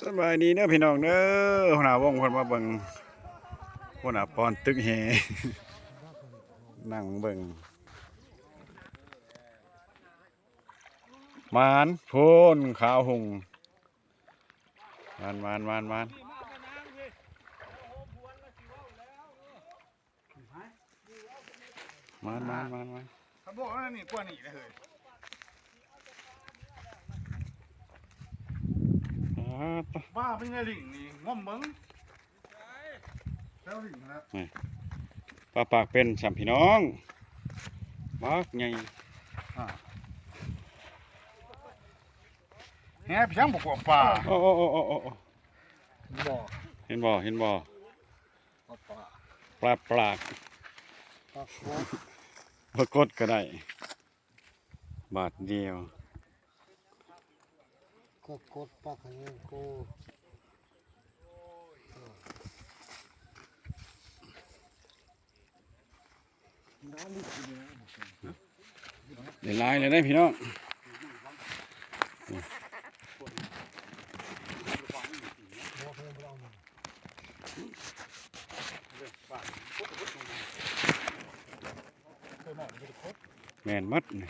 ສະບາຍດີເດີພີ່ນ້ອງເດີ ຫົວໜ້າວົງເພິ່ນມາເບິ່ງ ຫົວໜ້າປ່ອນຕຶກແຫ ນັ່ງເບິ່ງ ໝານພຸ້ນ ຂາວຫຸ່ງ ໝານ ໝານ ໝານ ໝານ. ມາ ມາ ມາ ມາ ຄັນບໍ່ນັ້ນນີ້ກວ່ານີ້ເລີຍເຮີ້ຍ ອ່າ ປາເປັນໄງລິງນີ້ ງົມເບິ່ງ ແຖວລິງນະ ນີ້ ປາປາກເປັນຊ້ຳພີ່ນ້ອງ ບັກໃຫຍ່ ອ່າ ແຫໄປຫຍັງບໍ່ກວາງປາ ໂອ້ ໂອ້ ໂອ້ ໂອ້ ໂອ້ ເຫັນບໍ່ ເຫັນບໍ່ ເຫັນບໍ່? ປາປາ ປາປາກ ປາກ ປາກົດກໍໄດ້ ບາດດຽວ ກໍກົດປາກໃຫ້ໂກ ໄດ້ຫຼາຍແລ້ວເດ້ພີ່ນ້ອງ ແມ່ນໝົດນີ້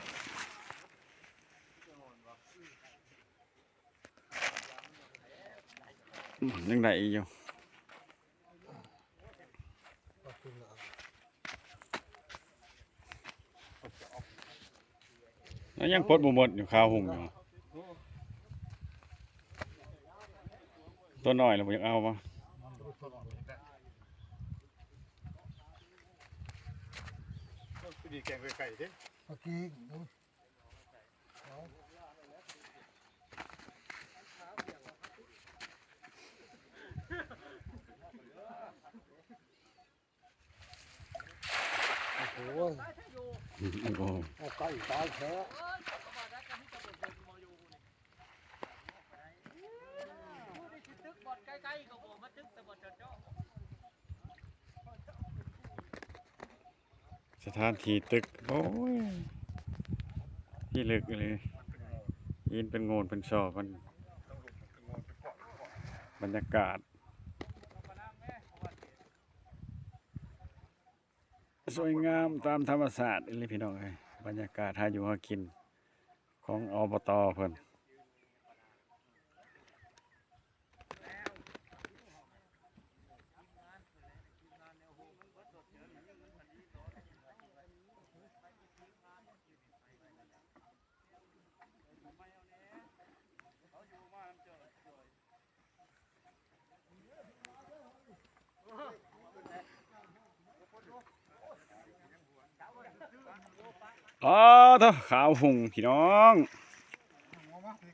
ຍັງໄດ້ອີກຢູ່. ແລ້ວຍັງປົດບໍ່ໝົດຢູ່ ຂາວຫຸ່ງຢູ່ ຕົວນ້ອຍລະບໍ່ຢາກເອົາບໍ່ ດີແກງໄກ່ເດ້ ເມື່ອກີ້ ໂອ້ໂຫ ໂອ້ໂຫ ເອົາໄກ່ຕາຍແທ້. ສະຖານທີ່ຕຶກ ໂອ້ຍ ທີ່ເລິກອີ່ຫຼີ ຫີນເປັນໂງ່ນເປັນຊອກ ມັນ ບັນຍາກາດ ສວຍງາມຕາມທຳມະຊາດອີ່ຫຼີພີ່ນ້ອງເອີຍ ບັນຍາກາດຫາຢູ່ຫາກິນຂອງ ອບຕ ເພິ່ນ. ອໍ ໂທ້ ຂາວຫຸ່ງພີ່ນ້ອງ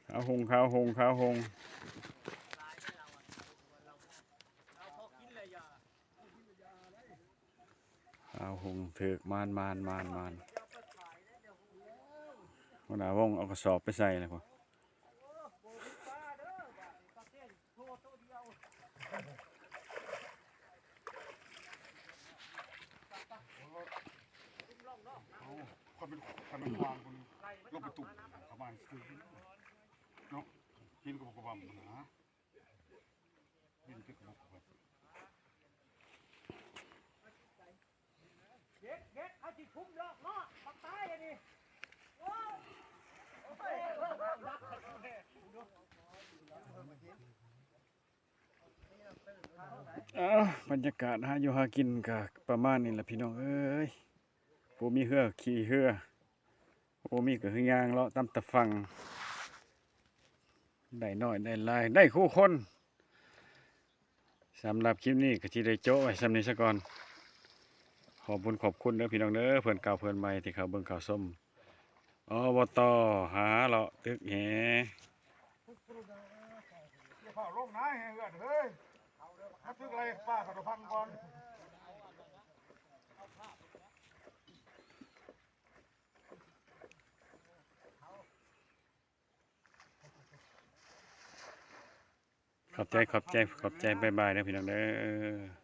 ຂາວຫຸ່ງ ຂາວຫຸ່ງ ຂາວຫຸ່ງ. ອາ ຫຸ່ງຖືກ ມານ ມານ ມານ ມານ ຫົວໜ້າວົງເອົາກະສອບໄປໃສ່ແລ້ວພຸ້ນ ເອົາ ຄັນເປັນ ຄັນເປັນຂວາງພຸ້ນ ລົງໄປຕຸກເຂົ້າມາຊື່ເນາະ ຫີນກໍບໍ່ກະບຳນະ. ອ່າ ບັນຍາກາດຫາຢູ່ຫາກິນກະປະມານນີ້ລະພີ່ນ້ອງເອີຍ ຜູ້ມີເຮືອຂີ່ເຮືອ ບໍ່ມີກະຄືຍ່າງເລາະຕາມຕະຝັ່ງ ໄດ້ໜ້ອຍໄດ້ຫຼາຍ ໄດ້ຄູ່ຄົນ. ສຳລັບຄລິບນີ້ກະຊິໄດ້ໂຈະໄວ້ສ່ຳນີ້ສາກ່ອນ ຂອບບຸນຂອບຄຸນເດີພີ່ນ້ອງເດີ ເພື່ອນເກົ່າເພື່ອນໃໝ່ທີ່ເຂົ້າເບິ່ງເຂົ້າຊົມ ອບຕ ຫາເລາະຕຶກແຫ. ຢ່າຟ້າວລົງນາແຫ່ເຮືອນເຮີ້ຍ ມາຕຶກໄລ່ປາເຂົ້າຕະພັງກ່ອນ. ຂອບໃຈ ຂອບໃຈ ຂອບໃຈ ບາຍບາຍເດີພີ່ນ້ອງເດີ.